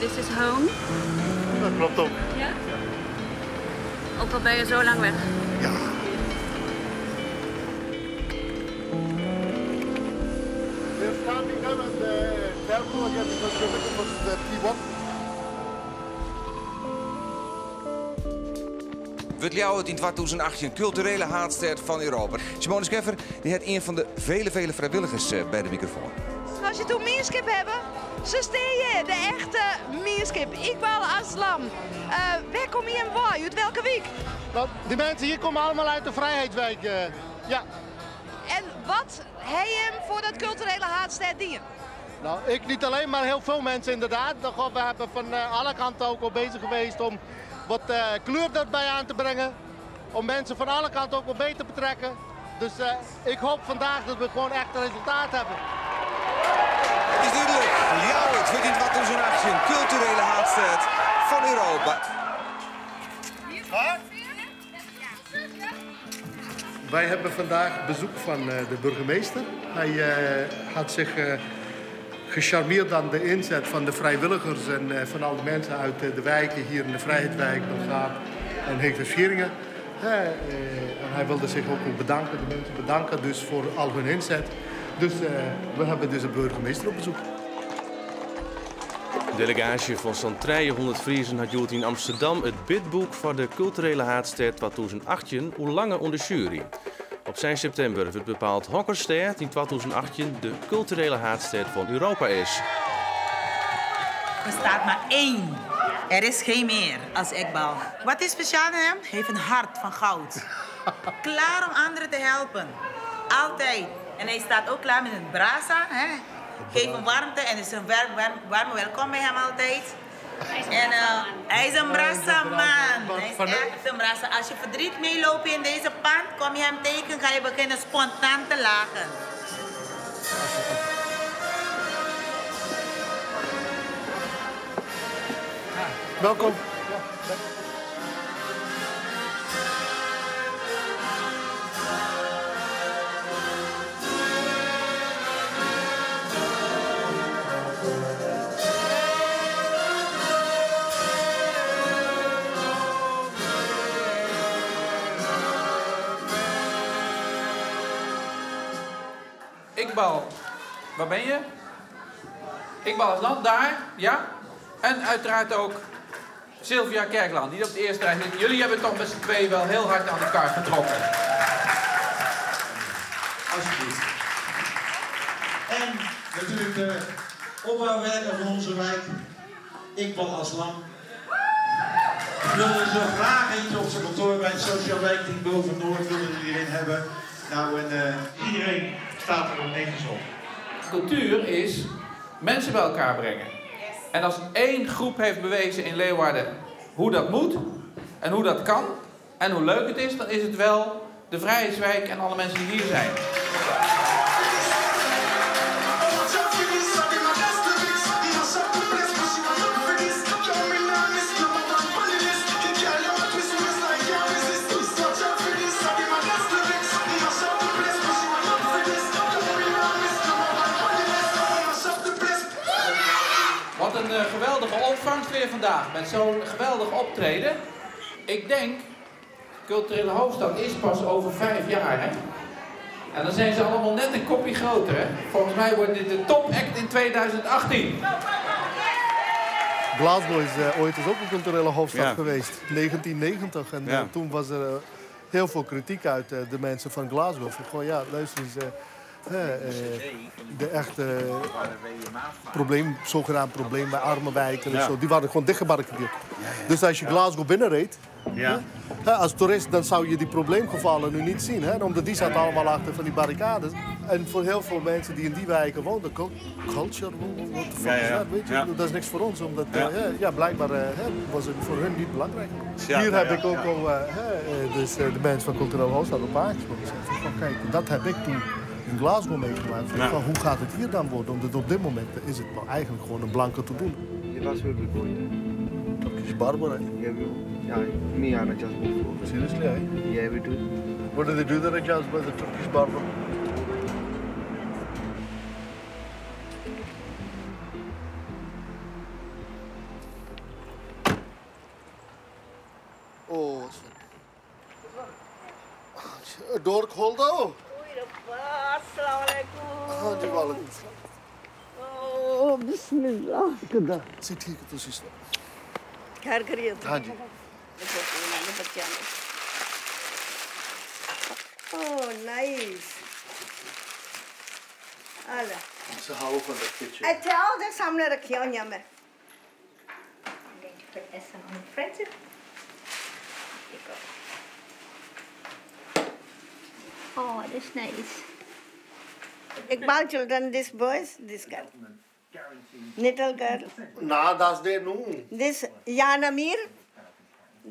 This is home. Dat klopt ook. Ja? Ook al ben je zo lang weg. Ja. They're standing down at the terminal again because you're looking for the P1. Wurdt Ljouwert yn 2018 kulturele haadstêd fan Europa? Simone Scheffer dy hat ien fan de vele, vele frijwilligers eh, by de mikrofoan. As je it oer mienskip hawwe, se stean hjir, de echte mienskip. Iqbal Aslam. Uh, wêr komme jim wei? Ut welke wyk? Nou, die mensen hier komen allemaal uit de Vrijheidswijk. Uh, ja. En wat ha jim foar dat kulturele haadstêd dien? Nou, ik niet alleen, maar heel veel mensen inderdaad. We hebben van eh, alle kanten ook al bezig geweest om wat uh, kleur erbij aan te brengen. Om mensen van alle kanten ook wat beter te betrekken. Dus uh, ik hoop vandaag dat we gewoon echt een resultaat hebben. Het is dúdlik, Ljouwert wurdt yn 2018 kulturele haadstêd fan Europa. Wij hebben vandaag bezoek van de burgemeester. Hij had zich gecharmeerd aan de inzet van de vrijwilligers en van al de mensen uit de wijken hier in de Vrijheidwijk, Bilgaard en Heechterp-Schieringen. En hij wilde zich ook bedanken, de mensen bedanken dus voor al hun inzet. Dus we hebben dus de burgemeester op bezoek. De delegaasje fan sa'n 300 Friezen hat hjoed yn Amsterdam it bidbook foar de kulturele haadstêd 2018 oerlange oan de sjuery. Op 6 septimber wurdt bepaald hokker stêd yn 2018 de kulturele haadstêd fan Europa is. Er staat maar één. Er is geen meer als Iqbal. Wat is speciaal aan hem? Hij heeft een hart van goud. Klaar om anderen te helpen. Altijd. En hij staat ook klaar met een brasa. Hè? Geef hem warmte en is een warme welkom bij hem altijd. En hij is een brasa man. Hij is echt een brasa. Als je verdriet meeloopt in deze pand, kom je hem tegen, ga je beginnen spontaan te lachen. Welkom. Iqbal, waar ben je? Iqbal Aslam, daar, ja. En uiteraard ook Sylvia Kerklaan, die op de eerste rij zit. Jullie hebben toch met z'n tweeën wel heel hard aan de kar getrokken. Alsjeblieft. En natuurlijk de opbouwwerker van onze wijk, Iqbal Aslam. Ik wilde zo graag eentje op zijn kantoor bij het Sociaal Wijkteam Boven Noord wilde die erin hebben. Nou, en iedereen staat er ook netjes op. Cultuur is mensen bij elkaar brengen. En als één groep heeft bewezen in Leeuwarden hoe dat moet en hoe dat kan en hoe leuk het is, dan is het wel de Vrijheidswijk en alle mensen die hier zijn. Wat een geweldige ontvangst weer vandaag met zo'n geweldig optreden. Ik denk, culturele hoofdstad is pas over 5 jaar, hè? En dan zijn ze allemaal net een kopje groter, hè? Volgens mij wordt dit de topact in 2018. Glasgow is ooit eens ook een culturele hoofdstad geweest, 1990. En toen was er heel veel kritiek uit de mensen van Glasgow. Van, goh, ja, luister eens, de echte probleem, zogenaamd probleem bij arme wijken en zo, die waren gewoon dichtgebarricadeerd. Dus als je Glasgow binnenreed, hè, als toerist, dan zou je die probleemgevallen nu niet zien. Hè? Omdat die zaten allemaal achter van die barricades. En voor heel veel mensen die in die wijken woonden, culture, what the fuck is dat, weet je? Dat is niks voor ons, omdat, ja, blijkbaar hè, was het voor hun niet belangrijk. Hier heb ik ook al hè dus, de mensen van Culturele Hoofdstad op aangesproken. Ze zeiden van, kijk, dat heb ik toen in Glasgow meegemaakt. Van, hoe gaat het hier dan worden? Omdat op dit moment is het maar eigenlijk gewoon een blanke te doen. Turkish barber, hè? Yeah, me and Ajaz before. Seriously, hè? Yeah, we do. What do they do there, Ajaz, by the Turkish barber? Door ਖੋਲ ਦੋ। ਓਏ ਰੱਬਾ, ਅਸਲਾਮ ਅਲੈਕੁਮ। ਹਾਂਜੀ, ਵਾਲੇਕੁਮ ਸਲਾਮ। ਓ ਬਿਸਮਿਲ੍ਲਾ। ਕਿੱਦਾਂ ਸੀ? ਠੀਕ, ਤੁਸੀਂ ਸੁਣਾਓ? ਖੈਰ ਕਰੀਏ। ਹਾਂਜੀ। ਬੱਚਿਆਂ ਨੂੰ। ਓ ਨਾਈਸ, ਆ ਲੈ। Ze houden van dat kitje. ਇੱਥੇ ਆਓ, ਦੇ ਸਾਹਮਣੇ ਰੱਖੀਆਂ ਹੋਈਆਂ ਮੈਂ। I'm going to put this one on the printer. There you go. Oh, that's nice. Iqbal children, this boys, this girl. Little girl. ਨਾ ਦੱਸ ਦੇ ਨੂੰ। This Yan Amir,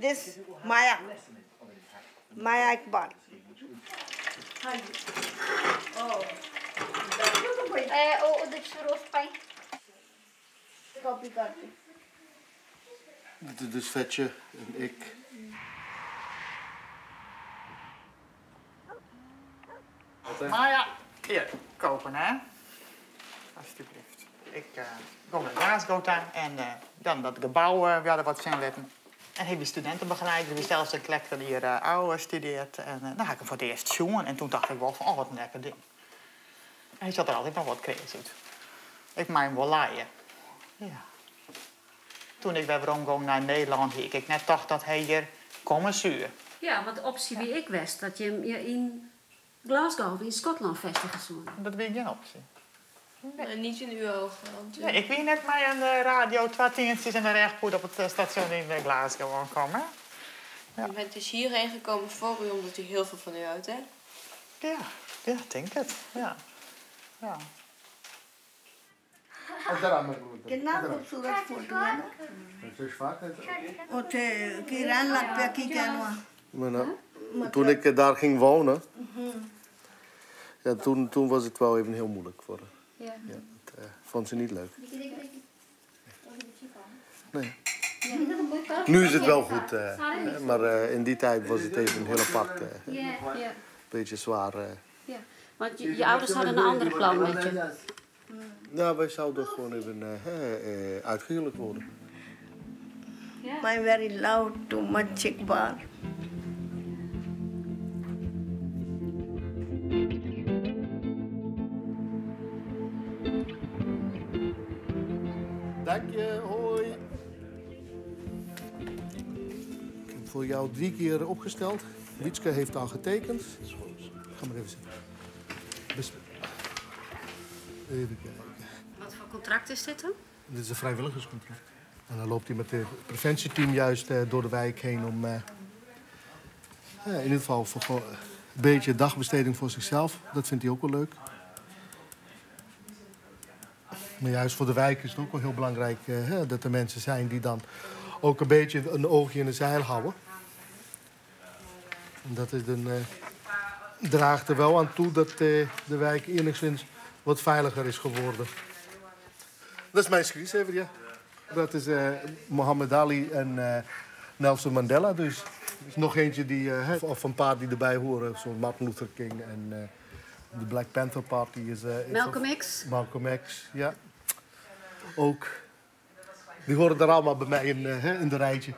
this Maya. Maya Iqbal. Oh. ਉਹ ਉਹਦੇ ਚ ਰੋਸਟ ਪਾਈ। ਕਾਪੀ ਕਰਤੀ। Dit is dus Vetje en ik. Maya, hier, kopen hè. Alsjeblieft. Ik kom naar Glasgow en dan dat gebouw, we hadden wat zien letten. En heb je studentenbegeleider, die zelfs een klekker die hier ouder studeert. En dan ga ik hem voor het eerst zien. En toen dacht ik wel van, oh, wat een lekker ding. En hij zat er altijd nog wat kreeg uit. Ik maak hem wel laaien. Ja. Toen ik weer omging naar Nederland, ik net dacht dat hij hier komen zuur. Ja, want de optie wie ik wist, dat je hem hier in Glasgow of in Schotland vestigen zou. Dat weet geen optie. Nee. Niet in uw ogen. Want, Nee, ik weet net maar een radio twee tientjes en een rechtpoet op het station in Glasgow aankomen. Ja. U bent dus hierheen gekomen voor u omdat u heel veel van u houdt, hè? Ja, ja, ik denk het. Ja. Ja. ਕਿੰਨਾ ਖੂਬਸੂਰਤ ਫੋਟੋ ਹੈ ਨਾ। ਉੱਥੇ ਕੀ ਰਹਿਣ ਲੱਗ ਪਿਆ, ਕੀ ਕਹਿਣਾ? Maar nou, toen ik daar ging wonen, ja, toen was het wel even heel moeilijk voor haar. Ja. Ja, dat vond ze niet leuk. Nee. Nu is het wel goed, hè, maar in die tijd was het even heel apart. Beetje zwaar. Ja. Want je ouders hadden een ander plan met je. Nou, wij zouden gewoon even uitgehuwelijkd worden. My very loud, too much Iqbal. Dank je, hoi. Ik heb voor jou 3 keer opgesteld. Wietske heeft al getekend. Ga maar even zitten. Even kijken. Wat voor contract is dit dan? Dit is een vrijwilligerscontract. En dan loopt hij met het preventieteam juist door de wijk heen om in ieder geval voor een beetje dagbesteding voor zichzelf. Dat vindt hij ook wel leuk. Maar juist voor de wijk is het ook wel heel belangrijk hè, dat er mensen zijn die dan ook een beetje een oogje in de zeil houden. En dat is een, draagt er wel aan toe dat de wijk enigszins wat veiliger is geworden. Dat is mijn screensaver, ja. Dat is Muhammad Ali en Nelson Mandela. Dus er is nog eentje die, of een paar die erbij horen. Zoals Martin Luther King en de Black Panther Party. Is Malcolm X. Malcolm X, ja. Ook. Die horen er allemaal bij mij in de rijtje.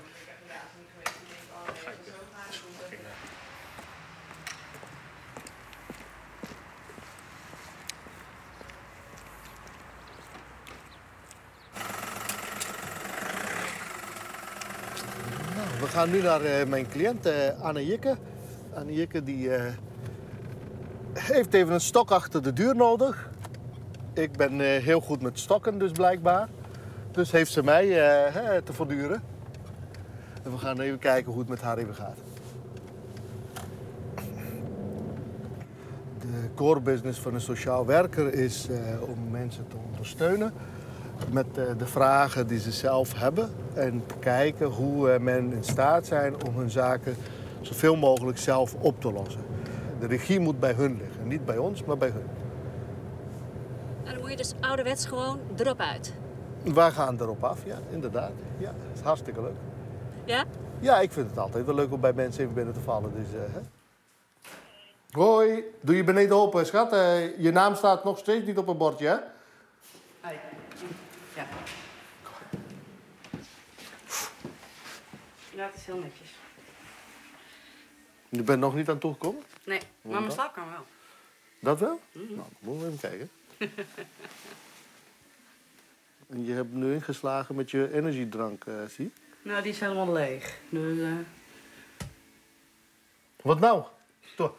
We gaan nu naar mijn cliënt, Anne Jikke. Anne Jikke die, heeft even een stok achter de deur nodig. Ik ben heel goed met stokken dus blijkbaar. Dus heeft ze mij te voortduren. En we gaan even kijken hoe het met haar even gaat. De core business van een sociaal werker is om mensen te ondersteunen met de vragen die ze zelf hebben en te kijken hoe men in staat zijn om hun zaken zoveel mogelijk zelf op te lossen. De regie moet bij hun liggen, niet bij ons, maar bij hun. En dan moet je dus ouderwets gewoon erop uit? Wij gaan erop af, ja, inderdaad. Ja, dat is hartstikke leuk. Ja? Ja, ik vind het altijd wel leuk om bij mensen even binnen te vallen. Dus, hè. Hoi, doe je beneden open, schat. Je naam staat nog steeds niet op het bordje, hè? Hoi. Ja. Ja, dat is heel netjes. Je bent nog niet aan toegekomen? Nee, mar mijn slaapkamer wel. Dat wel? Mm -hmm. Nou, dan moeten we even kijken. En je hebt nu ingeslagen met je energiedrank, zie je? Nou, die is helemaal leeg. Dus, Wat nou? Toch.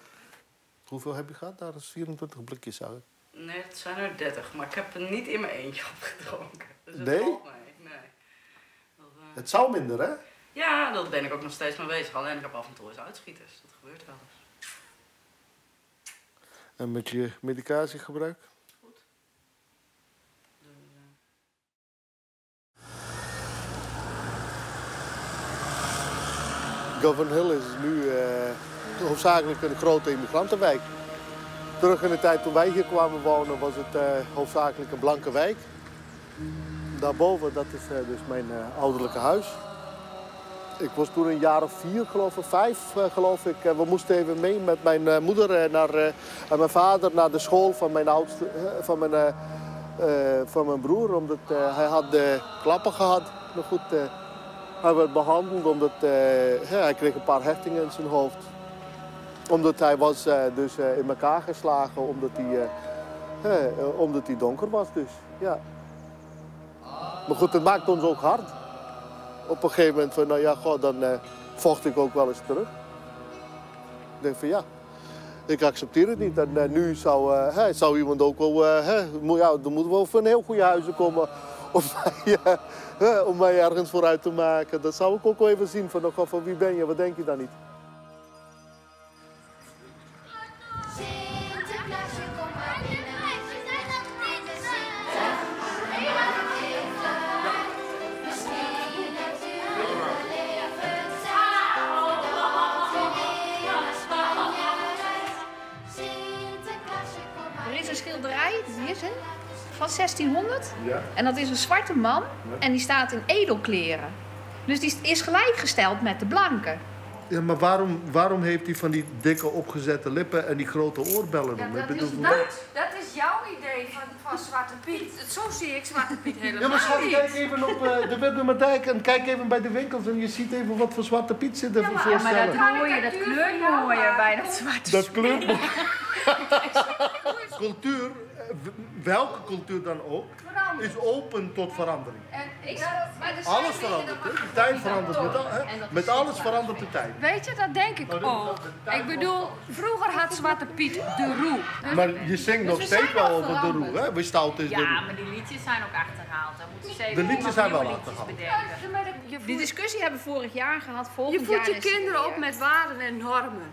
Hoeveel heb je gehad? Daar is 24 blikjes uit. Nee, het zijn er 30, maar ik heb er niet in mijn eentje opgedronken. Dus het nee? valt mee. Nee. Dat, Het zou minder, hè? Ja, dat ben ik ook nog steeds mee bezig. Alleen ik heb af en toe eens uitschieters. Dat gebeurt wel eens. En met je medicatiegebruik? Goed. Dus, Govanhill is nu hoofdzakelijk een grote immigrantenwijk. Terug in de tijd toen wij hier kwamen wonen was het hoofdzakelijk een blanke wijk. Daarboven, dat is dus mijn ouderlijke huis. Ik was toen een jaar of 4, geloof ik, 5 geloof ik. We moesten even mee met mijn moeder en mijn vader naar de school van mijn oudste, van mijn broer. Omdat hij had klappen gehad. Maar goed, hij werd behandeld omdat hij kreeg een paar hechtingen in zijn hoofd. Omdat hij was dus in elkaar geslagen, omdat hij donker was dus, ja. Maar goed, het maakt ons ook hard. Op een gegeven moment van, nou ja, goh, dan vocht ik ook wel eens terug. Ik denk van ja, ik accepteer het niet. En nu zou iemand ook wel, ja, er moet wel van heel goede huizen komen om mij ergens vooruit te maken. Dat zou ik ook wel even zien, van, nou, goh, van wie ben je, wat denk je dan niet? Er is een schilderij, die is van 1600. Ja. En dat is een zwarte man en die staat in edelkleren. Dus die is gelijkgesteld met de blanken. Ja, maar waarom heeft hij van die dikke opgezette lippen en die grote oorbellen? Ja, om? dat, Ik bedoel, is, dat is jouw idee van Zwarte Piet. Zo zie ik Zwarte Piet helemaal Ja, maar schat, niet. kijk even op de Wirbelmerdijk en kijk even bij de winkels en je ziet even wat voor Zwarte Piet zit er Ja, voor maar, voorstellen. ja, maar dat mooie, dat kleurt mooier bij dat Zwarte Dat kleurt mooi. Cultuur, welke cultuur dan ook, is open tot verandering. En ik, maar er zijn Alles dingen, verandert, dat hè? mag De tijd niet verandert. aan Met, tonen. hè? En dat Met is alles waar. verandert de tijd. Weet je, dat denk ik ook. Ik bedoel, vroeger had Zwarte Piet de roe. Maar je zingt Dus nog we steeds zijn wel al over de roe, veranderd. hè? Wie stout is de Ja, roe. maar die liedjes zijn ook achterhaald. Daar moeten ze even De liedjes nog zijn wel nieuwe liedjes achterhaald. bedenken. Die discussie hebben we vorig jaar gehad. Volgend Je voedt jaar je is het kinderen weer. op met waarden en normen.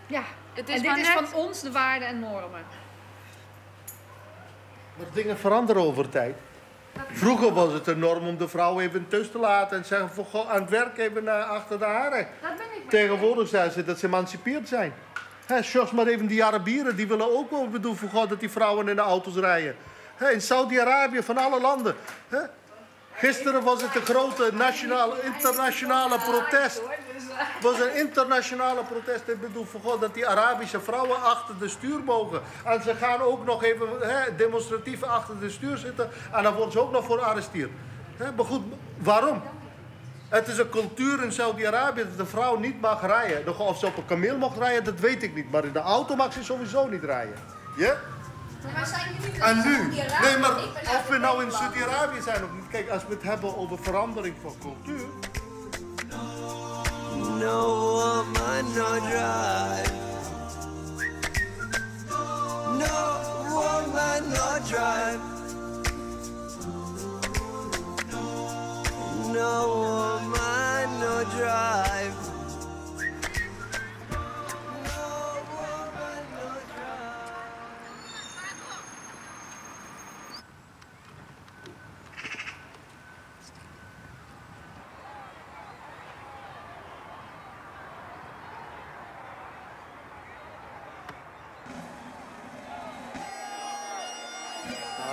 Ja, Het is en dit maar is net- van ons de waarden en normen. Maar dingen veranderen over tijd. Vroeger was het de norm om de vrouw even thuis te laten en zeggen van goh, aan het werk even achter de haren. Dat ben ik mee Tegenwoordig zijn ze dat ze emancipeerd zijn. Hè, sjors maar even die Arabieren, die willen ook wel bedoel van god dat die vrouwen in de auto's rijden. Hè, in Saudi-Arabië, van alle landen. Hè. Gisteren was het een grote nationale, internationale protest. Het was een internationale protest. Ik bedoel, voor God, dat die Arabische vrouwen achter de stuur mogen. En ze gaan ook nog even hè, demonstratief achter de stuur zitten. En daar worden ze ook nog voor gearresteerd. Hè, maar goed, waarom? Het is een cultuur in Saudi-Arabië dat de vrouw niet mag rijden. Of ze op een kameel mag rijden, dat weet ik niet. Maar in de auto mag ze sowieso niet rijden. Ja? Maar zijn jullie En nu? Nee, maar of we nou in Saudi-Arabië zijn of niet. Kijk, als we het hebben over verandering van cultuur. No woman, no drive. No woman, no drive. No woman, no drive.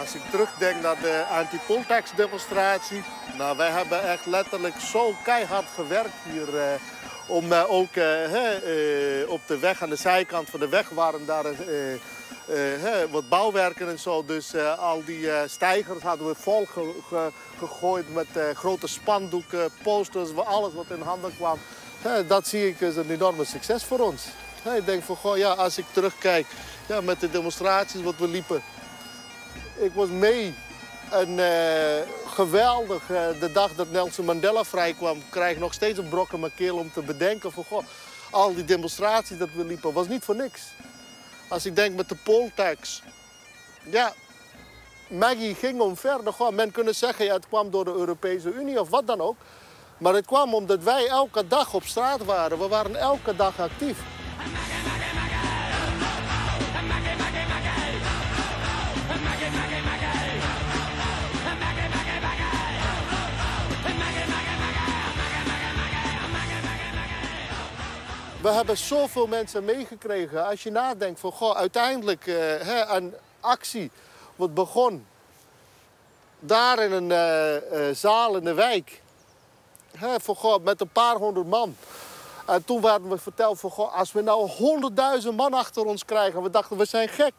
Als ik terugdenk naar de anti-polltax demonstratie. Nou, wij hebben echt letterlijk zo keihard gewerkt hier. Om ook op de weg, aan de zijkant van de weg waren daar wat bouwwerken en zo. Dus al die steigers hadden we vol gegooid met grote spandoeken, posters, alles wat in handen kwam. Dat zie ik als een enorme succes voor ons. Ik denk van, goh, ja, als ik terugkijk ja, met de demonstraties wat we liepen. Ik was mee. En geweldig, de dag dat Nelson Mandela vrijkwam, krijg ik nog steeds een brok in mijn keel om te bedenken van, goh, al die demonstraties dat we liepen, was niet voor niks. Als ik denk met de poll tax, ja, Maggie ging om verder. Goh, men kunnen zeggen, ja, het kwam door de Europese Unie of wat dan ook. Maar het kwam omdat wij elke dag op straat waren. We waren elke dag actief. We hebben zoveel mensen meegekregen. Als je nadenkt van, goh, uiteindelijk een actie wat begon daar in een zaal in de wijk. Hè, van, goh, met een paar honderd man. En toen werden we verteld van, goh, als we nou 100.000 man achter ons krijgen, we dachten we zijn gek.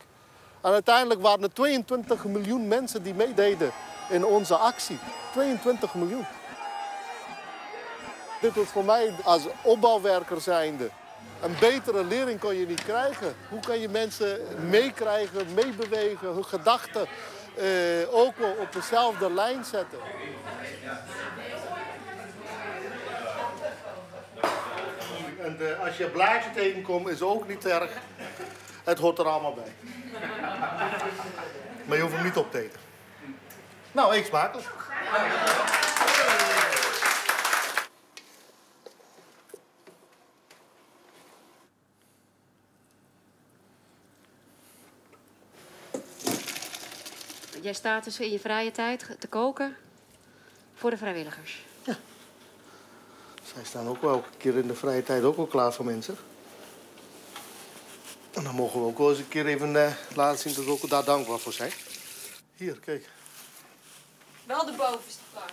En uiteindelijk waren er 22 miljoen mensen die meededen in onze actie. 22 miljoen. Dit was voor mij als opbouwwerker zijnde. Een betere lering kon je niet krijgen. Hoe kan je mensen meekrijgen, meebewegen, hun gedachten ook wel op dezelfde lijn zetten? En als je blaadje tegenkomt, is ook niet erg. Het hoort er allemaal bij. Maar je hoeft hem niet op te eten. Nou, eet smakelijk. Jij staat dus in je vrije tijd te koken voor de vrijwilligers. Ja. Zij staan ook wel elke keer in de vrije tijd ook wel klaar voor mensen. En dan mogen we ook wel eens een keer even laten zien dat we ook daar dankbaar voor zijn. Hier, kijk. Wel de bovenste plank.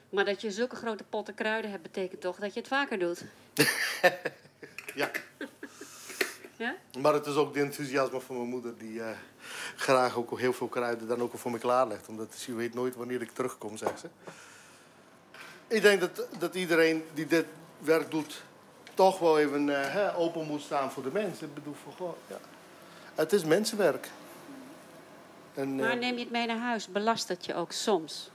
Maar dat je zulke grote potten kruiden hebt, betekent toch dat je het vaker doet? Ja. Ja? Maar het is ook de enthousiasme van mijn moeder die graag ook heel veel kruiden dan ook voor me klaarlegt. Omdat ze weet nooit wanneer ik terugkom, zegt ze. Ik denk dat iedereen die dit werk doet toch wel even open moet staan voor de mensen. Ik bedoel, van, goh, ja. Het is mensenwerk. En, maar neem je het mee naar huis? Belast het je ook soms?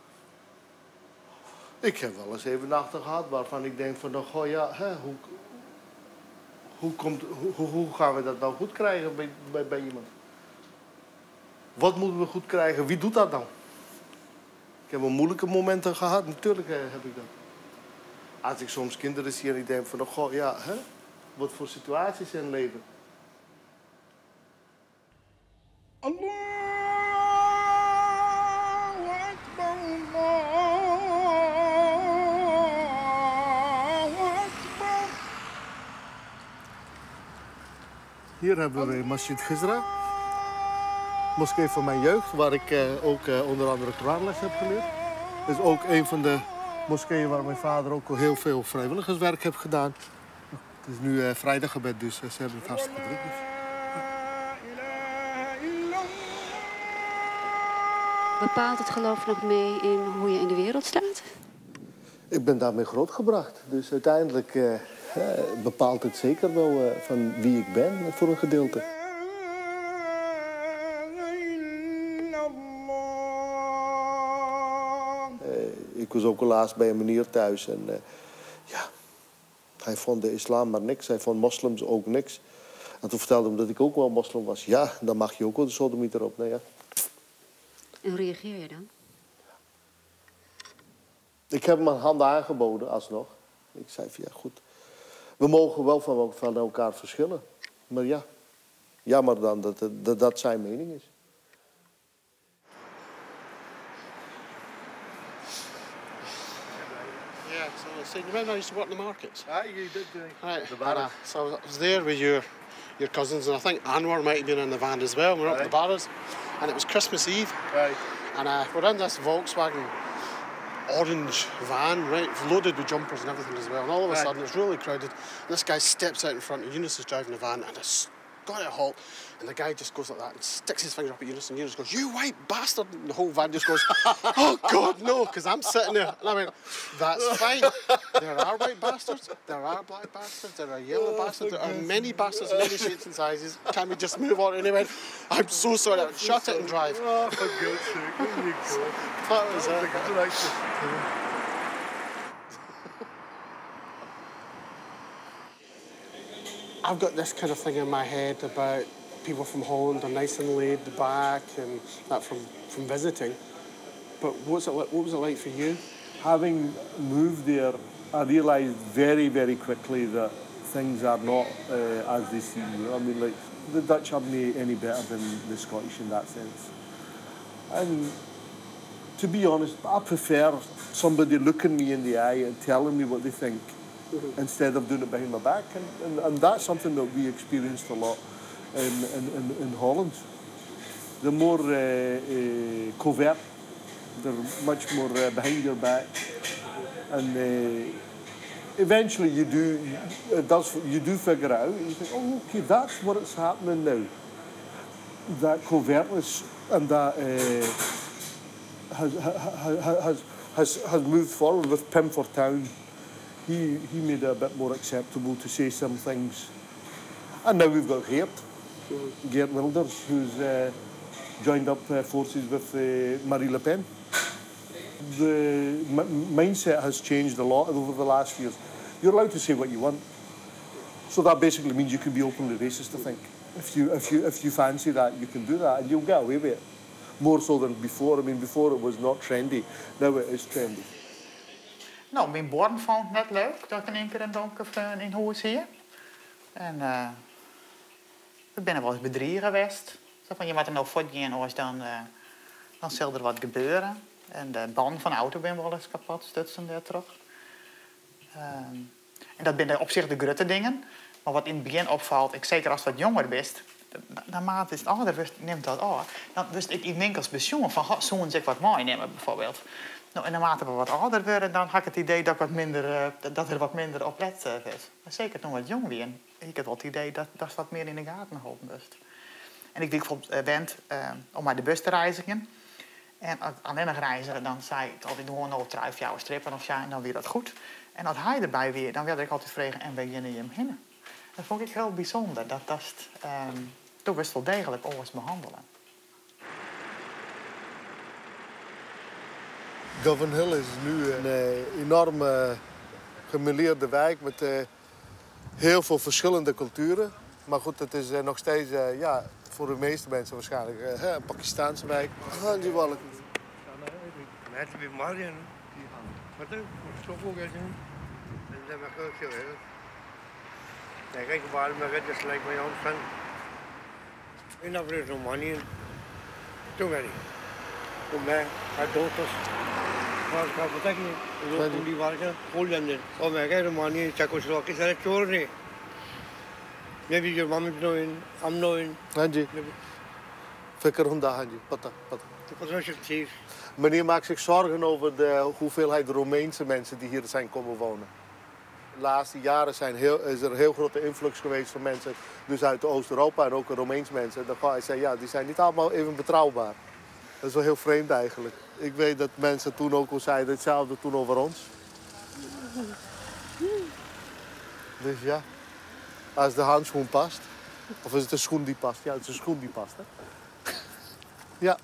Ik heb wel eens even nachten gehad waarvan ik denk van, goh, ja, hè, hoe gaan we dat nou goed krijgen bij iemand? Wat moeten we goed krijgen? Wie doet dat dan? Ik heb wel moeilijke momenten gehad, natuurlijk heb ik dat. Als ik soms kinderen zie en ik denk van, goh, ja, hè? Wat voor situaties in het leven. Allahu Akbar, Allahu Akbar. Hier hebben we Masjid Gizra. Moskee van mijn jeugd, waar ik ook onder andere Koranles heb geleerd. Het is ook een van de moskeeën waar mijn vader ook al heel veel vrijwilligerswerk heeft gedaan. Het is nu vrijdaggebed, dus ze hebben het hartstikke druk. Dus. Bepaalt het geloof nog mee in hoe je in de wereld staat? Ik ben daarmee grootgebracht. Dus uiteindelijk bepaalt het zeker wel van wie ik ben voor een gedeelte. Ik was ook al laatst bij een meneer thuis en ja, hij vond de islam maar niks. Hij vond moslims ook niks. En toen vertelde hij hem dat ik ook wel moslim was. Ja, dan mag je ook wel de sodemieter op. Nou ja. En hoe reageer je dan? Ik heb hem mijn handen aangeboden, alsnog. Ik zei van ja, goed. We mogen wel van elkaar verschillen. Maar ja, jammer dan dat zijn mening is. Yeah, so you remember I used to work in the markets? Ah, you did. Right. The barras. So I was there with your cousins, and I think Anwar might have been in the van as well. We were up at the barras, and it was Christmas Eve. Right. And we're in this Volkswagen orange van, right, loaded with jumpers and everything as well. And all of a sudden, it's really crowded. And this guy steps out in front, and Eunice is driving the van, and a got it a halt, and the guy just goes like that and sticks his finger up at Yunus, and Yunus goes, "You white bastard!" And the whole van just goes, "Oh God, no!" Because I'm sitting there, and I went, "That's fine. There are white bastards, there are black bastards, there are yellow Oh, bastards, there are goodness. many bastards, many shapes and sizes. Can we just move on?" And he went, "I'm so sorry. Shut it and drive." Oh, for God's sake, there you go. That was it. I've got this kind of thing in my head about people from Holland are nice and laid back and that from, from visiting. But what's it like, what was it like for you? Having moved there, I realised very, very quickly that things are not uh, as they seem. I mean, like, the Dutch aren't any better than the Scottish in that sense. And to be honest, I prefer somebody looking me in the eye and telling me what they think instead of doing it behind my back. And, and, and that's something that we experienced a lot in, in, in, in Holland. The more uh, uh, covert, they're much more uh, behind your back. And uh, eventually you do, it does, you do figure it out. You think, oh, okay, that's what it's happening now. That covertness and that uh, has, has, has, has moved forward with Pim Fortuyn. He, he made it a bit more acceptable to say some things. And now we've got Geert, Geert Wilders, who's uh, joined up uh, forces with uh, Marie Le Pen. The mindset has changed a lot over the last years. You're allowed to say what you want. So that basically means you can be openly racist, I think. If you, if you, if you fancy that, you can do that and you'll get away with it. More so than before. I mean, before it was not trendy. Now it is trendy. Nou, myn buorren fûnen it net leuk dat ik yn ien kear in donker freon yn hûs hie. En uh, we binne wolris bedrige west. Sa fan, je moatte no fuortgean, oars dan, uh, dan sil der wat gebeure. En de bannen fan de auto binne wolris kapot stutsen dêrtroch. Um, en dat binne op sich de grutte dingen. Mar wat yn it begjin opfalt, ik seker ast wat jonger bist, naarmate it âlder wurdst, nimt dat ôf. Dan wurdst ek yn winkels besjoen fan, goh, soene se ek wat meinimme byfoarbyld. No, en naarmate we wat âlder wurde, dan ha ik it idee dat, ik wat minder, uh, dat der wat minder op let uh, wurdt. Mar seker doe't ik wat jong wie, ik ha wol it idee dat dat wat mear yn de gaten holden wurdst. En ik wie byfoarbyld uh, wend uh, om mei de bus te reizgjen. En as ik allinnich reizge, dan sei ik altyd gewoan no trije, fjouwer strippen of sa, en dan wie dat goed. En as hy derby wie, dan waard ik altyd frege, en wêr geane jim hinne? Dat fûn ik hiel bysûnder, dat dat, um, doe wurdst wol deeglik oars behannele. Govanhill is nu een uh, enorme gemêleerde wijk met uh, heel veel verschillende culturen. Maar goed, het is uh, nog steeds ja, voor de meeste mensen waarschijnlijk een Pakistaanse wijk. ਹਾਂਜੀ ਵਾਲੇਕੁਮ ਮੈਂ ਤੇ ਬਿਮਾਰ ਹਾਂ ਪਤਾ ਸਟ੍ਰੋਕ ਹੋ ਗਿਆ ਸੀ ਤੇ ਮੈਂ ਕਿਹਾ ਕੀ ਹੋਇਆ ਮੈਂ ਕਿਹਾ ਇਕਬਾਲ ਮੈਂ ਕਿਹਾ just like my own son enough is no money too many ਉਹ ਮੈਂ I don't trust ਬਾਲ ਕਾ ਪਤਾ ਕੀ ਲੋਕ ਕੁੰਡੀ ਮਾਰ ਕੇ ਖੋਲ ਜਾਂਦੇ ਨੇ। ਉਹ ਮੈਂ ਕਿਹਾ ਰੋਮਾਨੀਆ ਚੈਕੋਸਲੋਵਾਕੀ ਸਾਰੇ ਚੋਰ ਨੇ Maybe your mom is knowing, I'm knowing. ਹਾਂਜੀ ਫਿਕਰ ਹੁੰਦਾ ਹਾਂਜੀ ਪਤਾ ਪਤਾ De thief. Meneer maakt zich zorgen over de hoeveelheid Roemeense mensen die hier zijn komen wonen. De laatste jaren zijn heel, is er een heel grote influx geweest van mensen dus uit Oost-Europa en ook Roemeense mensen. Dan ga ik zeggen, ja, die zijn niet allemaal even betrouwbaar. Dat is wel heel vreemd eigenlijk. Ik weet dat mensen toen ook al zeiden hetzelfde toen over ons. Dus ja, als de handschoen past. Of is het de schoen die past? Ja, het is de schoen die past, hè? Ja.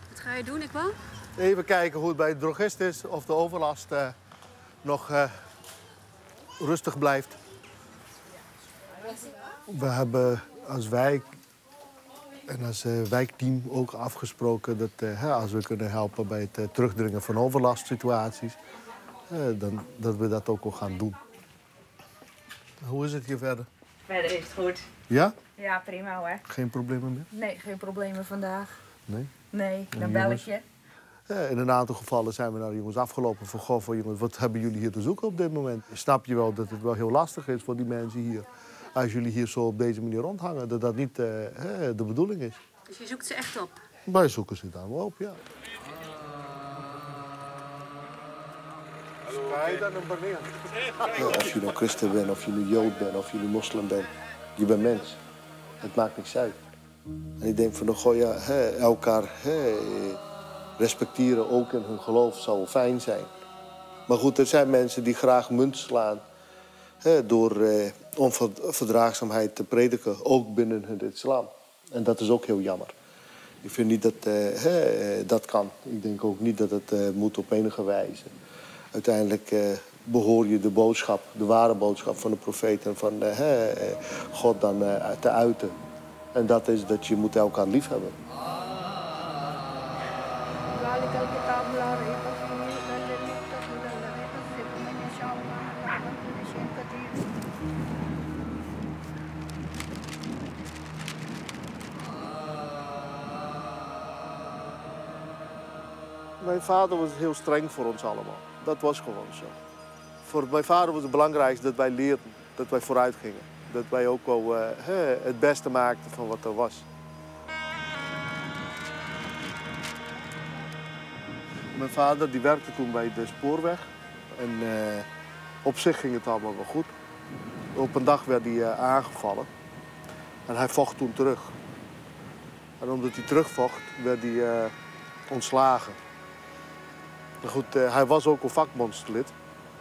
Wat ga je doen, Iqbal? Even kijken hoe het bij de drogist is. Of de overlast uh, nog uh, rustig blijft. We hebben als wijk en als uh, wijkteam ook afgesproken dat uh, als we kunnen helpen bij het uh, terugdringen van overlastsituaties, dan, dat we dat ook al gaan doen. Hoe is het hier verder? Verder is het goed. Ja? Ja, prima hoor. Geen problemen meer? Nee, geen problemen vandaag. Nee? Nee, dan bel ik je. In een aantal gevallen zijn we naar de jongens afgelopen van... Goh, van jongens, wat hebben jullie hier te zoeken op dit moment? Snap je wel dat het wel heel lastig is voor die mensen hier... als jullie hier zo op deze manier rondhangen, dat dat niet uh, de bedoeling is. Dus je zoekt ze echt op? Wij zoeken ze daar wel op, ja. Of je nou christen bent, of je nu jood bent, of je nu moslim bent. Je bent mens. Het maakt niks uit. En ik denk van, nou, goh, ja, hè, elkaar hè, respecteren, ook in hun geloof, zou wel fijn zijn. Maar goed, er zijn mensen die graag munt slaan hè, door onverdraagzaamheid te prediken, ook binnen hun islam. En dat is ook heel jammer. Ik vind niet dat dat kan. Ik denk ook niet dat het moet op enige wijze. Uiteindelijk behoor je de boodschap, de ware boodschap van de profeet en van God dan te uiten. En dat is dat je moet elkaar lief hebben. Mijn vader was heel streng voor ons allemaal. Dat was gewoon zo. Voor mijn vader was het belangrijkste dat wij leerden, dat wij vooruit gingen. Dat wij ook wel het beste maakten van wat er was. Mijn vader die werkte toen bij de spoorweg. En op zich ging het allemaal wel goed. Op een dag werd hij aangevallen. En hij vocht toen terug. En omdat hij terugvocht, werd hij ontslagen. Maar goed, hij was ook een vakbondslid.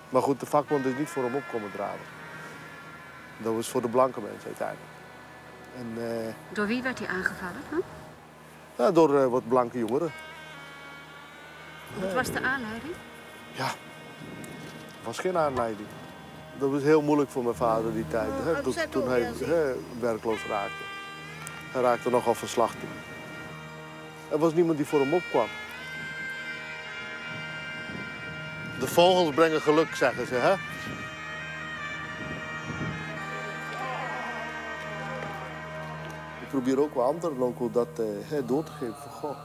Maar goed, de vakbond is niet voor hem op komen draven. Dat was voor de blanke mensen uiteindelijk. En, door wie werd hij aangevallen dan? Ja, door wat blanke jongeren. Wat was de aanleiding? Ja, er was geen aanleiding. Dat was heel moeilijk voor mijn vader die tijd, hè, toen hij werkloos raakte. Hij raakte nogal van slag toen. Er was niemand die voor hem opkwam. De vogels brengen geluk, zeggen ze, hè? Ik probeer ook wel anderen ook dat door te geven. Van, goh,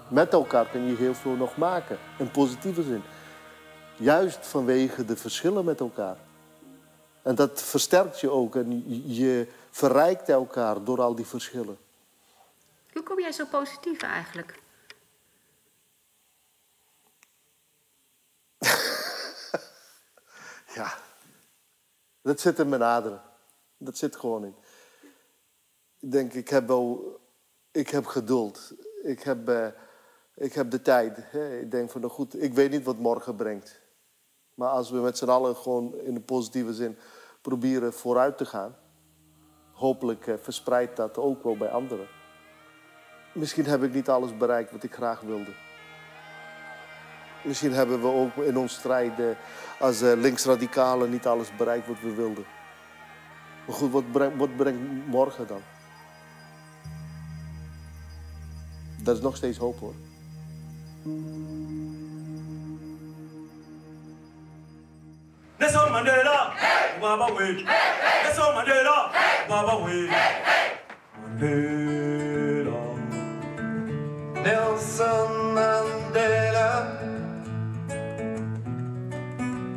met elkaar kun je heel veel nog maken, in positieve zin. Juist vanwege de verschillen met elkaar. En dat versterkt je ook en je verrijkt elkaar door al die verschillen. Hoe kom jij zo positief eigenlijk? Ja, dat zit in mijn aderen. Dat zit gewoon in. Ik denk, ik heb wel, ik heb geduld. Ik heb de tijd. Hè. Ik denk van, nou goed, ik weet niet wat morgen brengt. Maar als we met z'n allen gewoon in de positieve zin proberen vooruit te gaan, hopelijk verspreidt dat ook wel bij anderen. Misschien heb ik niet alles bereikt wat ik graag wilde. Misschien hebben we ook in ons strijd als linksradicalen niet alles bereikt wat we wilden. Maar goed, wat brengt morgen dan? Dat is nog steeds hoop, hoor. Nelson Mandela, hey! Baba we. Hey! Nelson Mandela, hey! Baba we. Hey! Mandela. Nelson Mandela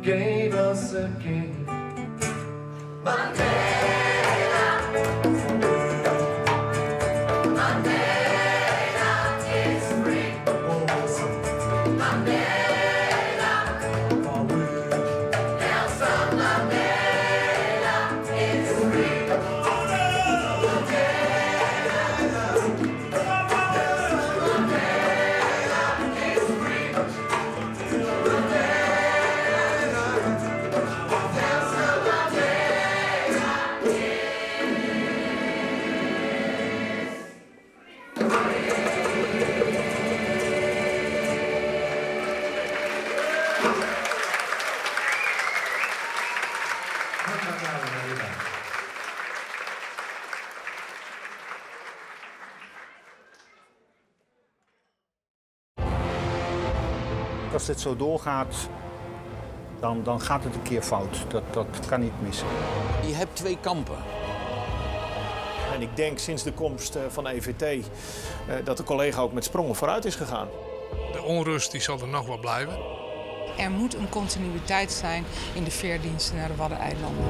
gave us a king. Mandela. Mandela is free. Mandela. Nelson Mandela is free. Nelson Mandela is free. Nelson Mandela Als dit zo doorgaat, dan gaat het een keer fout. Dat kan niet missen. Je hebt twee kampen. En ik denk sinds de komst van EVT dat de collega ook met sprongen vooruit is gegaan. De onrust die zal er nog wel blijven. Er moet een continuïteit zijn in de veerdiensten naar de Waddeneilanden.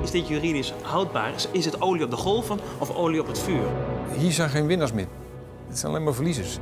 Is dit juridisch houdbaar? Is het olie op de golven of olie op het vuur? Hier zijn geen winnaars meer. Het zijn alleen maar verliezers.